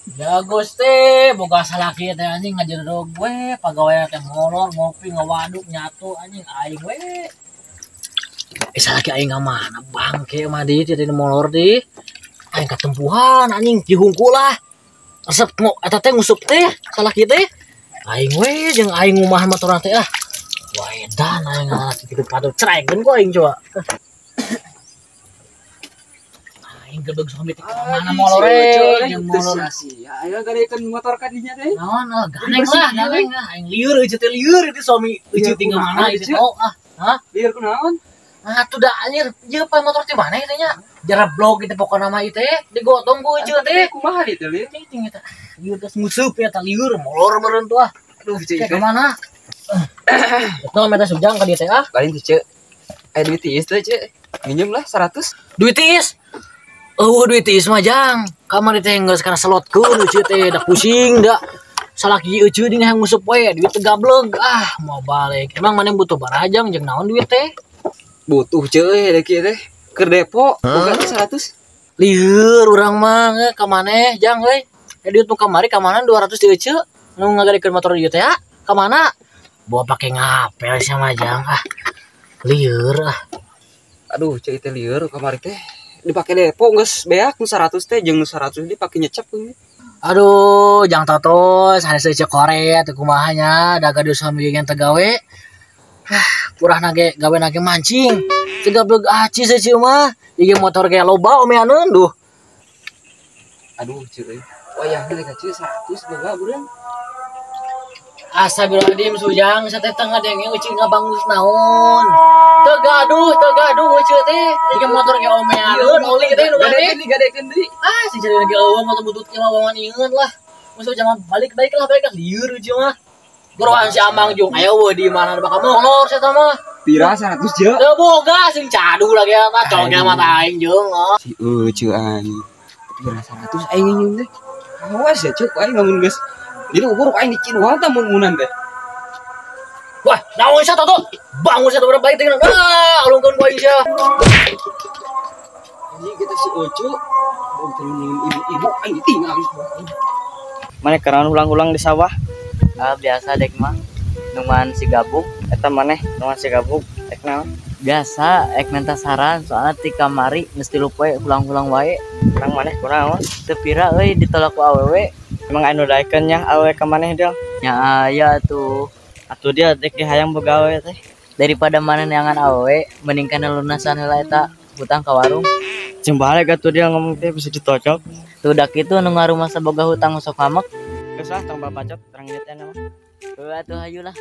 Ya Gusti, boga salaki teh anjing ngajedog we, pagawean teh molor, ngopi ngawaduk nyatu anjing aing we. Salaki aing ka mana bangke mah di teh molor di. Aing katempuhan anjing dihungkul lah. Resep eta teh ngusup teh salaki teh. Aing we jeung aing ngumahan motor teh ah. Wah edan aing ngalaki kitu patut ceraikeun ku aing coba. Aing gebeg suami teh mana molore jeung molor. Ayo gadekeun motor ka dinya teh. Naon ganeng lah, ganeng lah. Aing lieur eueuh teh lieur itu suami eueuh tinggal mana itu. Oh ah, hah? Lieur kunaon? Ah tuh dah anjir, ieu pa motor teh mana ieu nya? Jareblog ieu pokona mah ieu teh, digotong ku eueuh teh. Kumaha ieu teh lieur? Ting eta. Lieur geus ngusup ya tah lieur molor meureun tuh ah. Aduh ceu. Ka mana? Eta mah sujang ka dieu teh ah. Lain tuh ceu. Aya duit tiis teh ceu. Minjem lah 100. Duit tiis? Oh duit tiis mah jang. Kamari teh geus kana selotkeun eueuh teh da pusing da. Salaki eueuh ding hayang ngusup we duit teh gableg ah mau balik. Emang maneh butuh barajang jeung naon duit teh? Butuh ceu euy kieu teh. Keur depo boga 100. Lieur urang mah ka maneh jang euy. Duit nu kamari ka mana 200 di eueuh nu ngagadekeun motor ieu teh ka mana? Bawa pake ngapel sama jang ah. Lieur ah. Aduh ceu teh lieur kamari teh dipake depo geus beak nu 100 teh jeung nu 100 dipake nyecep euy. Aduh, jang totos sanes eueuh koret teh kumaha nya da gaduh suami ge teh gawe. Ah, purah nage gawe nage mancing. Teu gableg acis eueuh mah. Ieu motor ge loba omeaneun duh. Aduh ceu euy. Wayahna teh ka ceu 100 boga bureun. Astagfirullahaladzim sujang sate tengah denge eueuh ngabangus naon. Teu gaduh eueuh teh. Ieu motor ge omeaneun oli teh nu teh. Digadekeun deui. Ah, si jadi ge eueuh motor butut ge mah wawan ieun lah. Mun sujang mah balik baik lah balik lah lieur eueuh mah. Gorohan si Amang jeung aya eueuh di mana bakal molor sia mah. Pira 100 je? Teu boga sing cadu lagi mah col ge mah aing jeung. Si eueuh anjing. Pira 100 aing nginjeum teh. Awas ya ceuk aing lamun geus. Jadi ukur aing diciduhan tah mun munan teh. Wah, naon sia toto? Bangun sia berapa baik teh. Ah, alungkeun ku aing sia. Anjing kita si Ocu, bau ibu-ibu aing ditinggal. Maneh karaon ulang-ulang di sawah? Ah, biasa dek mah. Nungguan si gabuk, eta maneh nungguan si gabuk, ek naon? Biasa, ek minta saran soalna ti kamari geus tilu poe ulang-ulang wae. Urang maneh kunaon? Teu pira euy ditolak ku awewe. Emang anu daekeun nya awewe ka maneh del? Nya aya atuh. Atuh dia dek hayang begawe teh. Daripada maneh neangan awewe, mending kana lunasan heula eta hutang ka warung. Jeung balik atuh dia ngomong teh bisa ditocok. Tuh dak kitu nu ngarumasa boga hutang sok hamek. Geus lah tong babacot terang ieu teh mah. Heuh atuh hayu lah.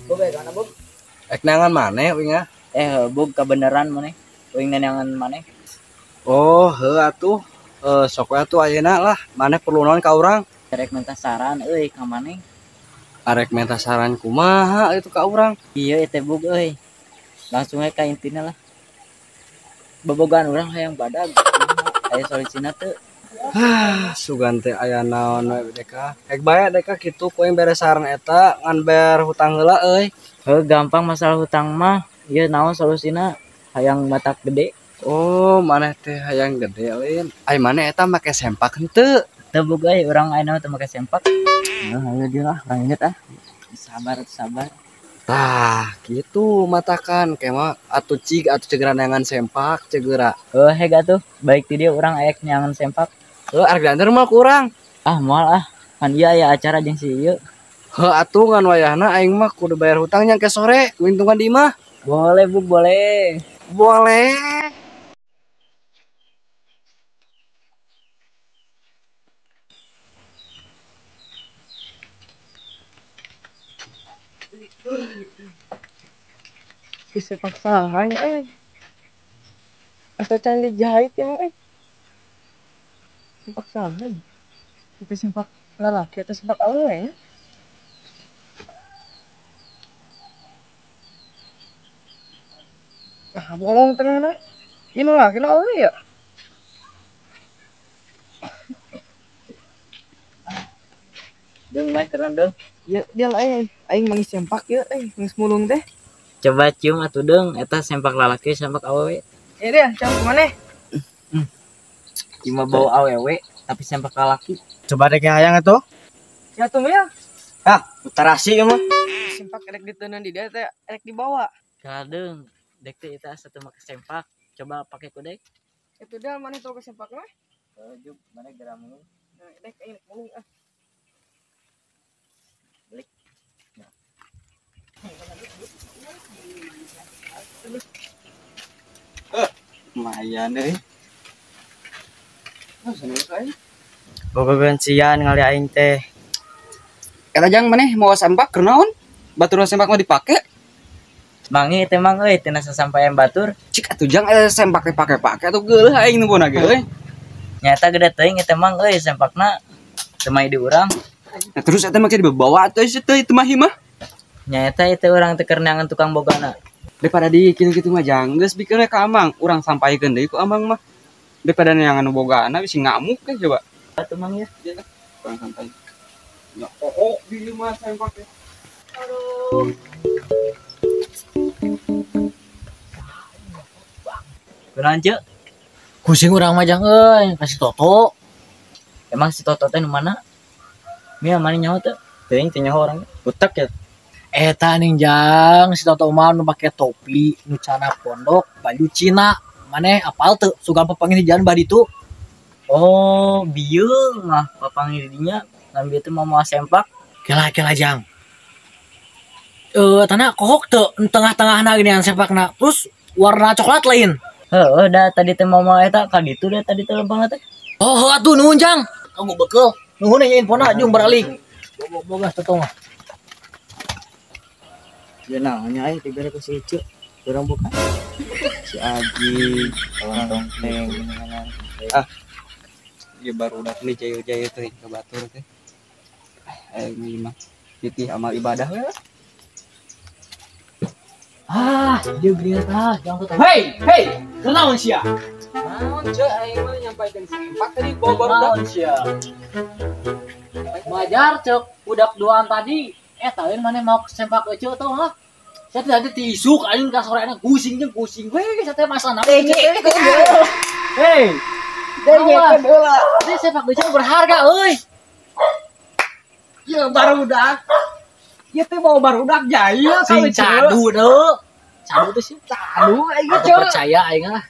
Bob, kana Bob? Ek nangan maneh uing ah. Bob kabeneran maneh. Uing nangan maneh. Oh, heuh atuh. Sok we atuh ayeuna lah. Maneh perlu naon ka urang? Arek minta saran euy ka maneh. Arek minta saran kumaha itu ka urang? Iya teh Bob euy. Langsung we ka intina lah. Bobogaan urang hayang badag. Aya solusina teu? Hah, sugan teh aya naon we deka. Ek bae deka kitu ku aing bere saran eta ngan bayar hutang heula euy. Heuh gampang masalah hutang mah. Ieu naon solusina? Hayang matak gede. Oh, maneh teh hayang gede lain. Ai maneh eta make sempak henteu? Teu boga euy urang ayeuna teu make sempak. Heuh ayo dia lah, urang inget ah. Sabar atuh sabar. Tah, kitu matakan kema atuh cig atuh cegera neangan sempak cegera. Heuh heg atuh, baik ti dieu urang aya neangan sempak. Heuh arek diantar mah ku urang. Ah moal ah, kan ieu aya acara jeung si ieu. Heuh atuh ngan wayahna aing mah kudu bayar hutang nya ke sore, wintungan di imah. Boleh Bu, boleh. Boleh. Bisa paksaan eh. Asa can dijahit ya eh. Paksaan. Tapi sempak lalaki atau sempak awewe ya. Ah, bolong tengah na. Ini laki na awewe ya. Deung bae keran deung. Ya dia lah aing manggis sempak ya geus mulung teh. Coba cium atuh deung eta sempak lalaki sempak awewe. Ya dia, cium kumaneh? Cuma bau awewe tapi sempak lalaki. Coba dek hayang atuh. Ya tuh mil. Ah, utarasi ieu mah. Sempak rek diteunan di dia teh rek dibawa. Kadeung, dek teh eta satu make sempak. Coba pakai ku dek. Itu dia maneh tau ke sempak mah? Heuh, maneh geura mulung. Nah, dek aing mulung ah. Balik. Lumayan euy. Oh, seneng aing. Boga bencian ngali aing teh. Eta jang maneh mawa sempak keur naon? Batur sempak mah dipake. Mangi teh mang euy tina sasampayan batur. Cik atuh jang eta sempak dipake-pake atuh geuleuh aing nu bona ge euy. Nyata gede teuing eta mang euy sempakna teu mahi di urang. Nah, terus eta make dibawa atuh si teh teu mahi mah. Nyata itu urang teh keur neangan tukang bogana. Daripada di kitu-kitu mah jang geus bikeun we ka amang, urang sampaikeun deui ku amang mah. Daripada neangan nu bogana bisi ngamuk ke coba. Atuh mang ya. Urang sampai. Ya oh di mah sempak teh. Aduh. Kunaon ceuk? Pusing urang mah jang euy, kasih Toto. Emang si Toto teh nu mana? Mia mana nyaho teh? Teuing teh nyaho urang. Butek ya. Eta ning jang si Toto mah nu make topi, nu cana pondok, baju Cina. Maneh apal teu sugan papanggih di jalan baditu. Oh, bieu mah papanggih di dinya ngambil teh mau sempak. Kela-kela jang. Tanah kohok teu tengah-tengahna geuningan sempakna. Terus warna coklat lain. Heeh, da tadi teh mau eta ka ditu da tadi teh lempangna teh. Oh, heuh atuh nuhun jang. Kamu bekel. Nuhun nya infona jeung baralik. Boga Toto mah. Ya naonnya aing dibere ku si Icu. Urang buka. Si Aji, orang tongteng geuningan. Ah. Ieu baru udah nih jayo-jayo teh ka batur teh. Aing mah titih amal ibadah we. Ah, dia geuningan tah, jang Toto. Hei, hei, kunaon sia? Naon ceu aing mah nyampaikeun sempak tadi bawa barudak. Naon sia? Majar ceuk budak duaan tadi. Tahuin mana mau sempak eceu tau hah? Saya tadi tiisuk aing ka sorena pusing jeung pusing we saya teh masa naon. Hei. Ini sempak eceu berharga euy. Ya barudak. Ieu teh bawa barudak jahil sing cadu deui. Cadu teh sih. Cadu aing ceu. Percaya aing ah.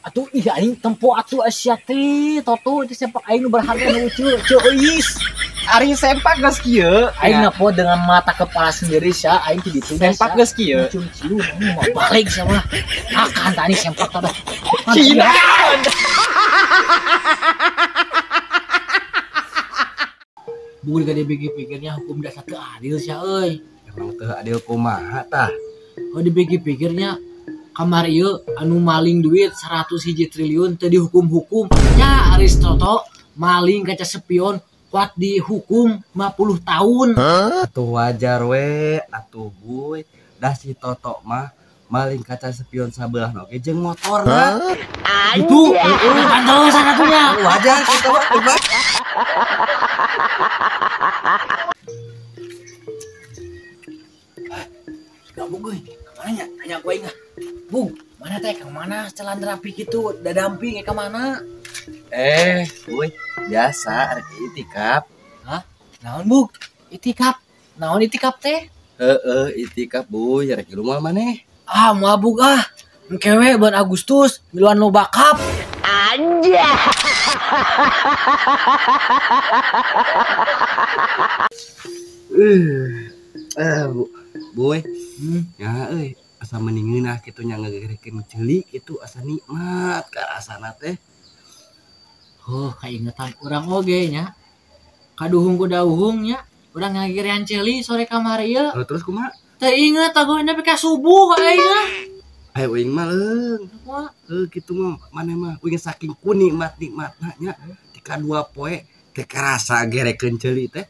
Atuh ih aing tempo atuh sia teh Toto itu sempak aing nu berharga nu eceu ceu euis. Ari sempak geus kieu, aing napo dengan mata kepala sendiri sia aing ti ditu. Sempak geus kieu. Cium-cium mau balik sia mah. Akan tani sempak teh. Cina. Bukan gak dipikir-pikirnya hukum dasar teu adil sia euy. Emang teu adil kumaha tah? Oh dipikir-pikirnya kamar ieu anu maling duit 101 triliun teu dihukum-hukum. Nya Aris Toto maling kaca spion kuat dihukum 50 tahun. Atuh wajar we, atuh buy. Dah si Toto mah maling kaca spion sabelah oge jeung motorna. Itu pantesan atuh nya. Wajar kitu mah. Gabung euy, ka mana nya? Tanya gua ingat. Bung, mana teh ka mana celan rapi kitu, dadamping ka mana? Buy, biasa arek itikaf. Hah? Naon, Bung? Itikaf? Naon itikaf teh? Heeh, itikaf, Buy, arek di rumah maneh. Ah, moal Bung ah. Engke we bulan Agustus miluan loba kap. Anjay. Boy. Ya euy, asa mending ngeunah kitu nya ngagerekeun ceuli kitu asa nikmat karasana teh. Oh, kaingetan urang oge nya. Kaduhung ku dauhung nya, urang ngagerean ceuli sore kamari ieu. Terus kumaha? Teu inget aku nepi ka subuh aing mah. Ayo uing mah leung. Heuh kitu mah maneh mah uing saking ku nikmat-nikmatna nya tika dua poe teh karasa gerekeun ceuli teh.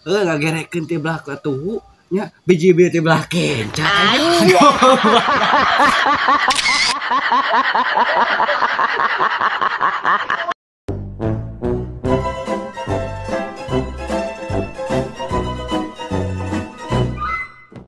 Heuh ngagerekeun teh belah ka tuhu nya biji-biji teh belah kenca.